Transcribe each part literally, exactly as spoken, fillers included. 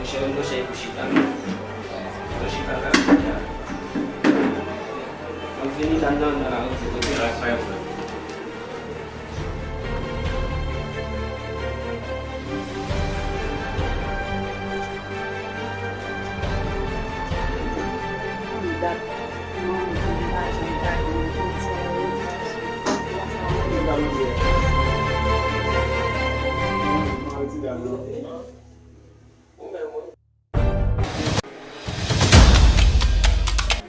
Monchè, m monchè, pou chita. Pou chita la, chita. M vini tann nan, nan la, kote la, frè.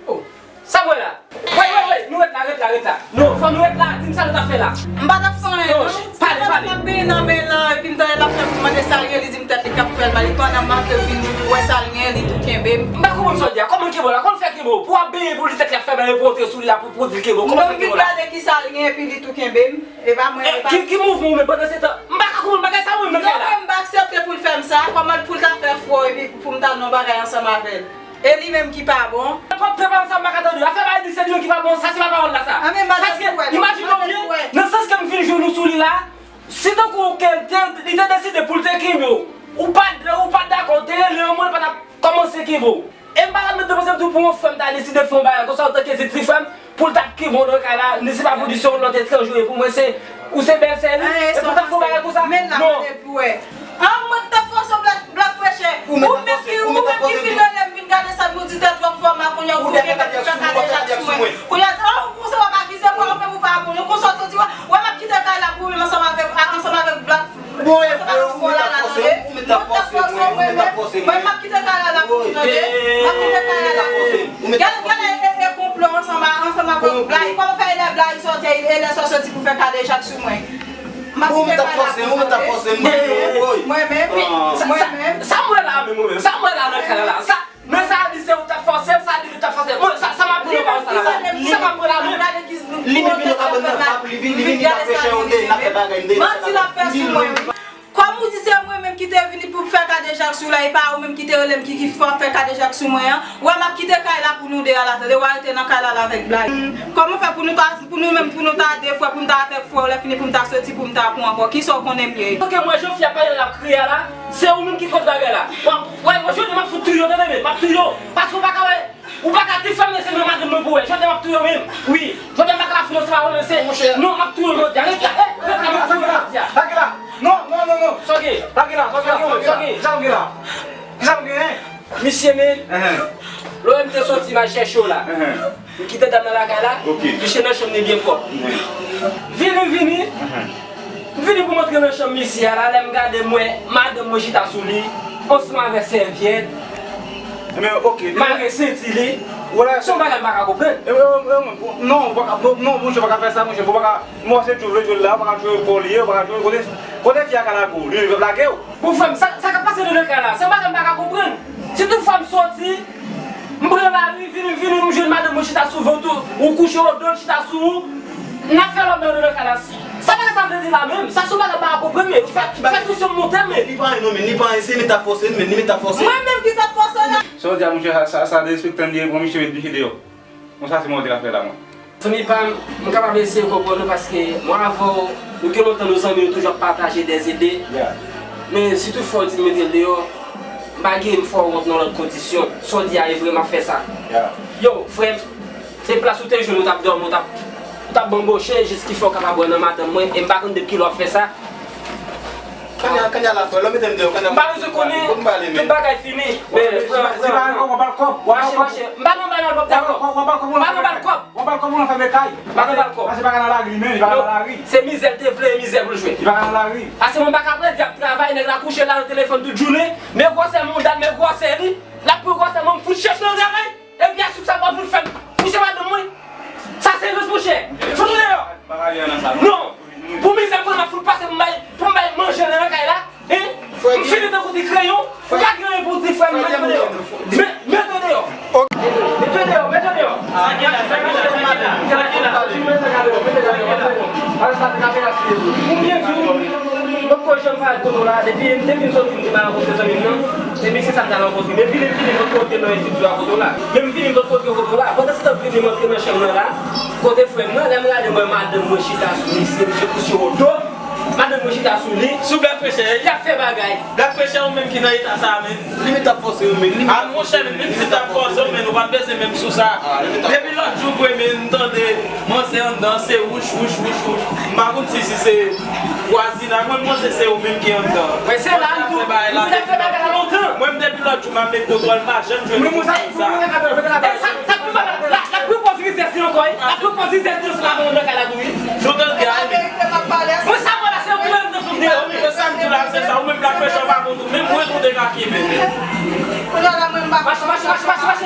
Oh, sa m wè la? Wey, wey, wey, nou ret la, ret la, ret la. Non, fò nou ret la, di m sa nou t ap fè la. M pa t ap fè anyen, non. Non, pale, pale. M ap benyen nan men l lan, epi m tande l ap fè pou mande sa l gen, li di m tèt li k ap fè l mal, li pandan m ap vin wè sa l gen, li tou kenbe m. M pa konprann sa w di a, kòman l kenbe w la? Kòman l fè kenbe w? Pou w ap benyen pou li tèt li ap fè mal, epi w antre sou li la pou, pou w di l kenbe w, kòman l fè kenbe w la? Non, m vin gade ki sa l gen, epi li tou kenbe m. E pa mwen, e pa. Ki, ki mouvman w menm pandan se tan? M pa ka konprann bagay sa mwen menm nan kay la. Non, men m pa aksepte pou l fè m sa. Kòman pou l ta fè fè w epi pou m ta nan yon bagay ansanm avè l? E li menm ki pa bon. Pòp te pa sa m pa ka tande. Afè bagay di se li menm ki pa bon, sa se pa pawòl la sa. Paske, imajine w byen, nan sans ke m fin jwenn ou sou li la, si tankou ke l te, li te deside pou l te kenbe w, ou pa, ou pa dakò, w te rele yon mwen, l pa t ap kòmanse kenbe w. E m pa ka met de panse m tou pou yon frè m ta deside fè yon bagay konsa antanke se ti frè m, pou l t ap kenbe w nan kay la, ni se pa pou di se yon lòt etranje ou ye, pou mwen se, ou se bèlsè li, e pou l t ap fè yon bagay konsa, non. An, mwen t ap fòse w, Black, Black Fresh. Ou menm ki, ou menm ki fin rele m vin gade sa m di tèt w ap fè w mal, kounye a ou tou kenbe m fè kadejak sou mwen. Kounye a, an, ou se w ap akize mwen, ou menm ou pa bon, nou konsa w santi w, wè m ap kite kay la pou ou menm ansanm avèk, ansanm avèk Black. Bon, e vre, ou mèt ap fòse m, ou mèt ap fòse m, wi, ou mèt ap fòse m, wi. Mwen, m ap kite kay la la pou ou, tande? M ap kite kay la la pou ou. Gade, gade, e, e, konplo ansanm a, ansanm avèk blag. Kòman fè e lè blag sòti, e lè sa sòti pou fè kadejak sou mwen? M ap kite kay la pou ou, tande? Mwen menm, mwen menm. Sa m wè la menm, mwen menm. Sa m wè la nan kay la la. Sa, Men sa a di se ou t ap fòse l, sa a di li t ap fòse l. Mwen, sa, sa m ap pran nan pawòl sa la. Sa m ap pran la menm. Li menm vin nan kabann nan, li vin, li vin, li t ap fè chè yo de, l ap fè bagay de. Manti l ap fè sou mwen, wi. Kòm ou di se mwen menm ki te vini pou fè kadejak sou la, e pa ou menm ki te rele m ki, ki fè kadejak sou mwen an. Wè, m ap kite kay la pou nou de a la, tande, w a rete nan kay la la avèk blag. Kòman fè pou nou ta, pou nou menm, pou nou ta de frè, pou m ta avèk frè w, lè fini pou m ta soti, pou m ta pran ankò? Kisa w konnen m ye? Ok, mwen, Jean Philippe, pale l ap kriye a la. Se ou menm ki koz bagay la. W ap, wè, jodi a m ap fout touye w, tande byen, m ap touye w. Paske ou pa ka wè, ou pa ka di fè m se menm madanm mwen pou wè. Jodi a m ap touye w menm. Wi. Jodi a m pa ka la finanse pa wè se. Non, m ap touye w jodi a. Ret la, ret la, m ap touye w jodi a. Lage la. Non, non, non, non. Sa w gen? Lage la, sa w gen? Sa w gen? Sa w gen la? Kisa w gen? Misye men. Lè m te soti m al chèche w la. M kite dam nan lakay la, misye nan chanm li byen pwòp. Vini, vini. M vini pou m antre nan chanm misye a la, lè m gade m wè madanm mwen chita sou li, ansanm avèk sèvyèt, mare senti li. Se yon bagay m pa ka konprann. Non, ou pa ka, non, non, monchè, ou pa ka fè sa, monchè, ou pa ka, m wè se tchoul vle jwe la, ou pa ka tchoul fò li ye, ou pa ka tchoul, kote, kote fi a ka lage w, li lage w. Bon, frè m, sa, sa k ap pase nan kay la, se yon bagay m pa ka konprann. Si toutfwa m sòti, m pran lari, vini, vini, m jwenn madanm mwen chita sou vant ou, ou kouche o do l, chita sou ou, n ap fè lòt nan kay la. Sa bagay sa vle di la menm? Sa se yon bagay m pa ka konprann, men. Fè, fè tansyon m monte, men. Li pa anyen non, men li pa anyen, se li t ap fòse n, men li t ap fòse. Mwen menm ki t ap fòse w la. Sa w di a, monchè, sa, sa, sa derespektan li ye, pran misye met misye deyò. Bon, sa se mwen te ka fè la, mwen. Zanmi pa m, m kapab eseye konprann ou paske mwen avè w, nou gen lontan nou zanmi, nou toujou ap pataje dèzide. Men si toutfwa w di m mete l deyò, m pa gen m fè w wont nan lòt kondisyon. Sa w di a e vre, m ap fè sa. Yo, frè m, se plas ou te jwenn ou t ap dòmi, ou t ap, ou t ap banboche jis ki fè w kapab wè nan madanm mwen, e m pa konn depi kilè w ap fè sa. Kanya, kanya la fè, lò mete m deyò, kanya. M pa bezwen konnen, tout bagay fini. Men, pran, pran, pran. Mache, mache. M pa nan bal kòb, dakò. M pa nan bal kòb. W ap al kòb ou nan fèmen kay? M pa nan bal kòb. Pase pa ka nan lari li menm, li pa ka nan lari. Se mizè l te vle, e mizè pou l jwenn. Li pa ka nan lari. Pase mwen pa ka plede ap travay, nèg la kouche la nan telefòn tout jounen. Men gwosè mouda l, men gwosè li. L ap pran gwosè mwen, m fout chèche nan travay. Epi a souk sa pa fout fè m. Kouche madanm mwen. Sa se rans monchè. Fout ou deyò. Non. Pou mizè mwen, m ap fout pase m bay. Ou byen di w, m poko janm parèt kote w la, depi m te fin soti, m te pa rankontre zanmi m nan, epi se sa m t al rankontre. Men vini, m vini, m rankontre nan estidyo a kote w la. Men m vini, m rankontre kote w la. Pandan se tan, m vini, m antre nan chanm nan la, kote frè m nan, lè m gade, m wè madanm mwen chita sou li, se misye kouche o do. Madanm mwen chita sou li, sou Black Pressure, y ap fè bagay. Black Pressure, ou menm ki nan eta sa a, men. Limit ap fòse yo, men. Limit ap fòse yo, men. Monchè, menm si t ap fòse w, men, ou pa t bezwen menm sou sa. Depi lòt jou, vre, men, m tande manzè anndan, se wouch, wouch, wouch, wouch. M pa konn si, si se vwazinaj, mwen, m panse se ou menm ki anndan. Mwen, se la, m tou, m tou fè bagay la lontan. Mwen, m depi lòt jou, m ap met kontwòl, m pa janm jwenn moun sa. Sa, sa, l ap pran pòz rizèz li ankò, wi. L ap pran pòz rizèz li ansanm avè w nan kay la tou, wi. Joutande a, men. Mwen sa mwen la, se ou ki mwen nan fanm deyò, wi. Mwen sa m di w la, se sa. Ou menm Black Pressure pa konn ou. Menm mwen tou te ka kenbe, men. Mache, mache, mache, mache, mache.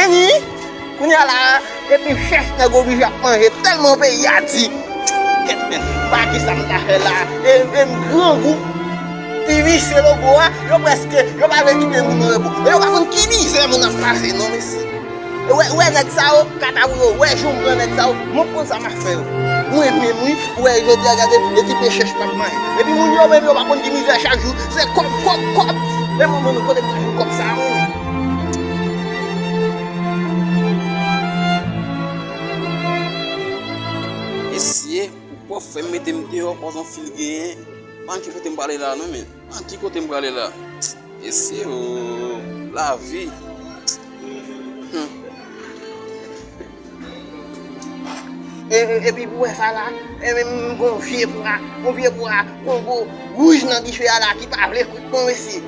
Vini, kounye a la, epi chèch nèg oblije ap manje tèlman peyi a di. Kèt men, m pa ki sa m ta fè la, e, e m grangou. Ti visye logo a, yo prèske, yo pa vle kite moun repo. E yo pa konn ki mizè moun ap pase, non, mesye. E wè, wè nèg sa yo, kata pou yo, wè jan m pran nèg sa yo, mwen konn sa m ap fè yo. Mwen menm, wi, wè jodi a gade, e ti pe chèch m ap manje. Epi moun yo menm, yo pa konn ki mizè chak jou, se kòb, kòb, kòb. E mwen menm, kote m ka jwenn kòb sa a, mwen menm? Mesye, pou pòv fè m mete m deyò, pòv anfil genyen. Ban ki kote m prale la, non, men. Ban ki kote m prale la. Mesye, o, lavi. Hmm. E, e, epi pou wè sa la, e menm gon vye bwa, gon vye bwa, gon gwo wouj nan dife a la ki pa vle kwit non, mesye.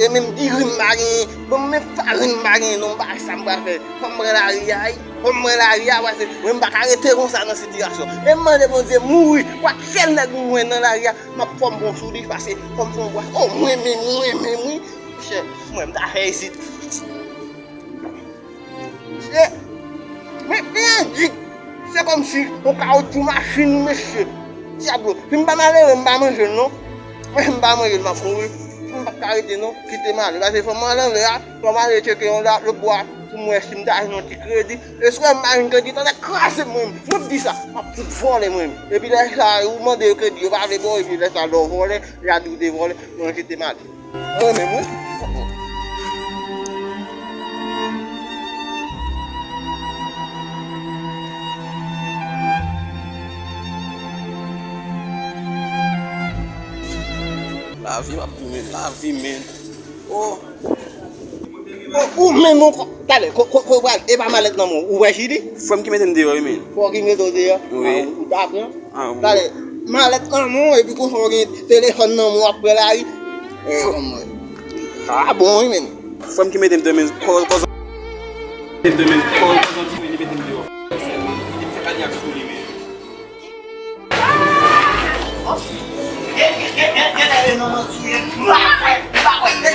E menm diri m pa genyen, bon, menm farin m pa genyen non, m pa wè sa m pral fè. Fò m pran lari a, wi. Fò m pran lari a, paske mwen m pa ka rete konsa nan sitiyasyon. E m mande Bondye mouri, pou ak sèl nèg m jwenn nan lari a, m ap fò m pran sou li, paske fò m fè yon bwa. O, mwen menm, mwen menm, wi. Monchè, mwen m ta fè isit. Mesye, men, men andik, se kòmsi yon kawotchou machin, mesye. Dyablo, si m pa malere, m pa manje l non. Mwen, si m pa manje l, m ap mouri. M p ap ka rete non, kite m ale. Paske fò m al anlè a, fò m ale tcheke yon la, lòt bò a, pou m wè si m ta jwenn yon ti kredi. E si m pa jwenn kredi, tande kraze mwen, mwen di sa, m ap fout vòlè mwen. Epi lè sa, ou mande yo kredi, yo pa vle ba w, epi lè sa, lè w vòlè, y a di w te vòlè, mwen kite m ale. Mwen menm, wi. Lavi m ap di, men, lavi, men. Oh. Oh, ou menm, ou ko-, talè, ko-, ko-, ko-, pral, e pa malèt nan men w, ou wè Chili? Frè m ki mete m deyò, wi, men. Frè w ki mete w deyò? Wi. Ah, ou ta pran? Ah, wi. Talè, malèt nan men w, epi konsa w gen telefòn nan men w, w ap pran lari. Eh, kòman? Ah, bon, wi, men. Frè m ki mete m deyò, men, kò, kò, mete m deyò, men, kò, kò, zanti, men, li mete m deyò. Li fè kadyak sou li, men.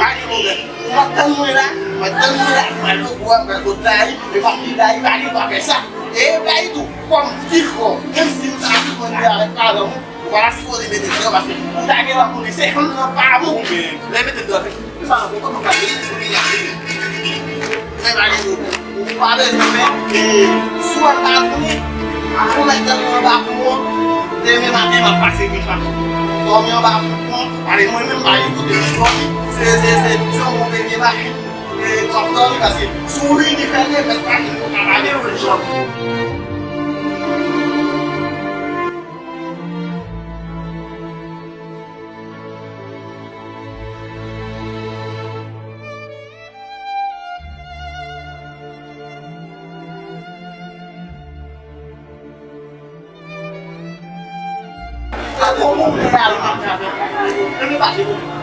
pa gen pwoblèm. Ou pa tann mwen la, ou pa tann mwen la, m pral nan bwa, m pral kot Blayi, e m ap di Blayi, Blayi, pa fè sa. E Blayi tou, kòm pifò, menm si m ta ap konn avèk paran m, ou pa ta sipoze mete l deyò, paske ou ta gen lòt moun, se fanm nan pa bon. Lè mete l deyò, fè sa nan bon, kòman w pral mete l deyò? Mwen pa gen pwoblèm. Ou pa bezwen pè. E, si w wè m pa tounen, ou mèt dòmi anba pon an. Demen maten, m ap pase konsa. Dòmi anba pon an. Ale, mwen menm, m pa gen kote pou dòmi. Se, se, se, se yon move vye bagay. E, w ap dòmi, paske si w vini fè defèt, pa gen pou w ka lave w, jòb.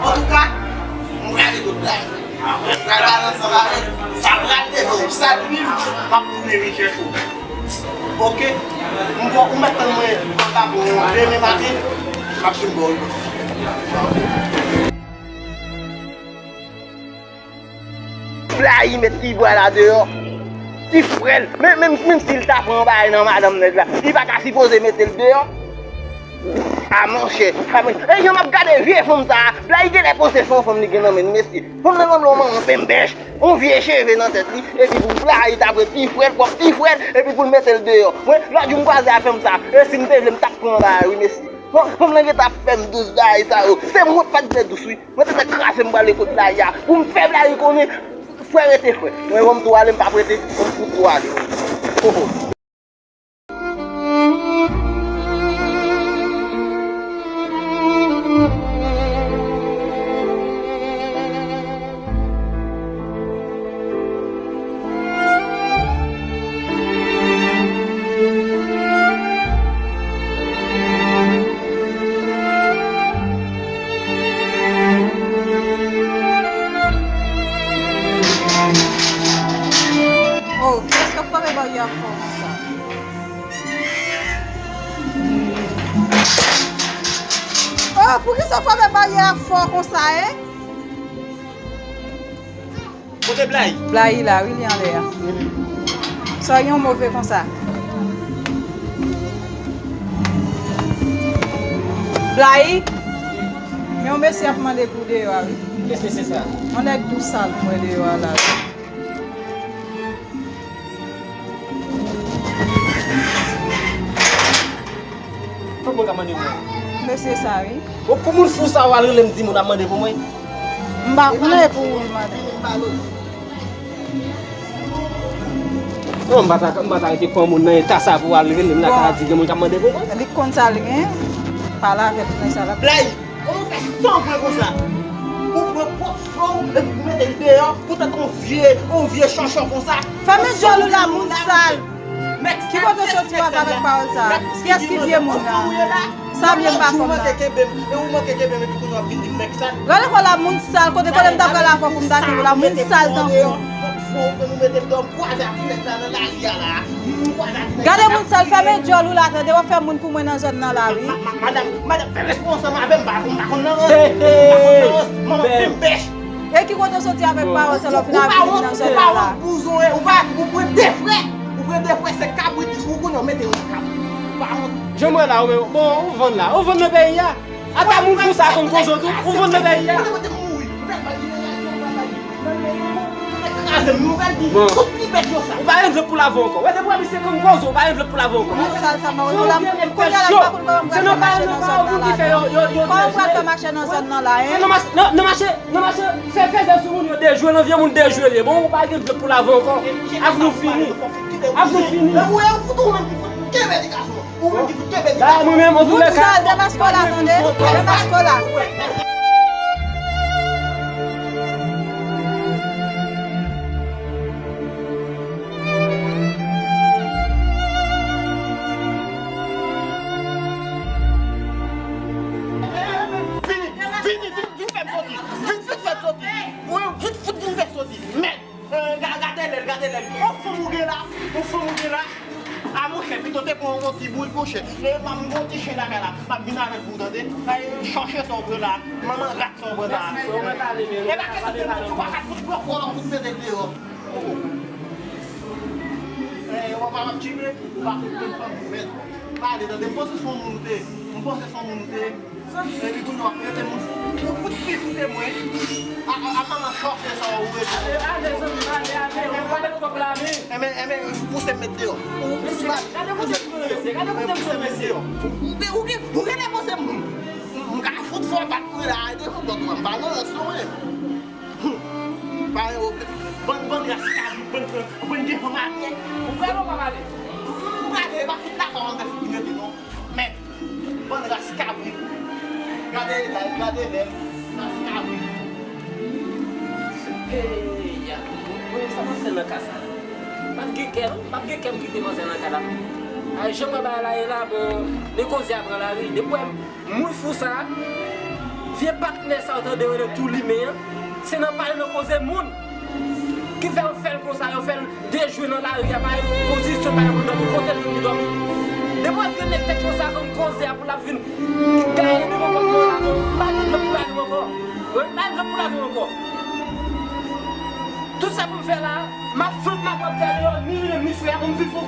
Antouka, mwen ale kot la. Mwen pral pale ansanm avè l. Sa pral devan w, sa dri m, m ap tounen vin chèche w. Oke? M bon, ou mèt tann mwen anba pon an demen maten, m ap vin ba w li. Blayi met ti bwa la deyò. Ti frè l, men, menm, menm si l ta pran bagay nan madanm nèg la, li pa ta sipoze mete l deyò. A monchè, a monchè. E jan m ap gade vye fanm sa a, Blayi genlè panse se yon fanm li gen nan men l, mesye. Fanm nan sanble yon manman penbèch, yon vye cheve nan tèt li, epi pou Blayi ta pran ti frè l, pwòp ti frè l, epi pou l mete l deyò. Mwen, lòt jou m kwaze ak fanm sa a, e si m te vle m t ap pran bagay wi, mesye. Fanm, fanm nan gentan ap fè m dous bagay sa yo. Se m wont pa t dwe dous wi. Mwen te fè kraze m prale kot Blayi a. Pou m fè Blayi konnen, frè rete frè. Mwen, ban m tou ale, m p ap rete, ban m fout tou ale. Ho, ho. Oh, kiyès k ap frape baryè a fò konsa? Oh, poukisa w frape baryè a fò konsa, en? Kote Blayi? Blayi la, wi, li anlè a. Sa w gen w move konsa? Blayi, gen yon mesye ap mande pou deyò a, wi. Ki mesye se sa? Yon nèg tou sal m wè deyò a la, wi. Fòk mwen ka mande mwen. Mesye sa, wi. Bon, pou moun fou sa, w al rele m di moun ap mande pou mwen. M pa konnen pou ou l mande. Non, m pa ta, m pa ta rete pran moun nan eta sa pou al rele m lakay a di gen moun k ap mande pou mwen. Li konn sa l gen. Pale avèk nèg sa la. Blayi, kòman w fè sanbre konsa? Ou pran pwòp frè w epi ou mete l deyò, pou tande yon vye, yon vye chòchò konsa. Fèmen djòl ou la, moun sal. Ki kote w soti w ap avèk pawòl sa? Kiyès ki vye moun nan? Sa vye m pa konn la. Gade kò la, moun sal, kote, kote m ta pral avè w pou m ta kenbe w la, moun sal tankou w. Gade moun sal, fèmen djòl ou la, tande, w ap fè moun pou mwen nan zòn nan la, wi. Madanm, madanm, fè respè ansanm avè m, pa konn, pa konn nan rans. Manman, manman, fè m bèch. E ki kote w soti avèk pawòl sa lè w fin avini nan zòn nan la? Ou pa wont, ou pa wont, bouzen, ou pa, ou pran de frè. Ou pran de frè, se kabrit, ou konnen w mete yo nan kabrit. Ou pa wont. Jan m wè la, ou menm, bon, ou vann la. Ou vann nan peyi a. Ata moun fou sa konn koze w tou. Ou vann nan peyi a. Bon. Ou pa rann vle pou lavi ankò. Wè, depi w wè misye konn koze w, ou pa rann vle pou lavi ankò. Moun sal sa, mwen, se yon vye nèg tèt cho. Se nan pale nan pawòl pou ki fè yo, yo, yo. Kòman w pral fè mache nan zòn nan la, en? Nan mache, nan, nan mache. Nan mache, fè fèzè sou moun yo dejwe, nan vye moun dejwe l ye. Bon, ou pa gen dlo pou lave ankò. Ak nou fini. Ak nou fini. Dayè, mwen menm, antoulèka. Moun sal, demaske w la, tande. Demaske w la. Vini, vini, vini. Vin fè m soti. Vin, vin fè m soti. Wi, vin fout vin fè soti. Mèd. Eh, ga-, gade lèl, gade lèl. Yon fanm ou gen la, yon fanm ou gen la. A monchè, pito te pran yon ti bourik monchè. E pa m gon ti chen lakay la. M ap vin avèk ou tande. Ay, chòche sa w pran la. Manman rat sa w pran la. E pa kesyon de mèt, ou pa ka fout pran fò la, ou fout mete l deyò. Eh, ou pa m ap tire, ou pa fout pran fanm ou mèt. Pale tande, m panse se yon moun ou te, m panse se yon moun ou te. Epi kounye a w ap rete moun fou. Ou fout pi fou ke mwen. A, a, a manman chòche sa ou rete. Ale, ale, zanmi m, ale, ale. Ou pale twòp la, men. Enben, enben, pouse m met deyò. Ou, ou, gade kote m pran mesye, gade kote m pran mesye. Ou, ou, ou, ou genlè panse m, m, m ka fout fè w bat mwen la, e de fout bòt mwen. M pa nan rans non mwen. Hum. Pa yo, bann, bann ras kabrit, bann, bann, bann defanmatè. Ou pale ou pa pale? M pale, e pa fout la sa w ap fè fout mete non. Men, bann ras kabrit. Gade lèl, gade lèl. Ras kabrit. Hey, ya. Mwen, sa manzè nan ka sa. M p ap gen kè, non. M p ap gen kè m kite manzè nan ka la. Ay, jan mwen bagay la ye la, bon, men koze a pran lari. Depi w wè moun fou sa, vye patnè sa w tande yo rele tou limen an, se nan pale nan koze moun ki fè yo fè l konsa, yo fè l dejwe nan lari a, pa gen pozisyon, pa gen moun dòmi, kote l vin li dòmi. Depi w ap vin nèg tèt konsa konn koze a pou l ap vin gaye devan pòt mwen la, m pa gen lòt pou lage m ankò. Wi, m pa gen lòt pou lage m ankò. Tout sa pou m fè la, m ap fout m ap wè m tèt deyò, ni li menm, ni frè a, pou m vin fou.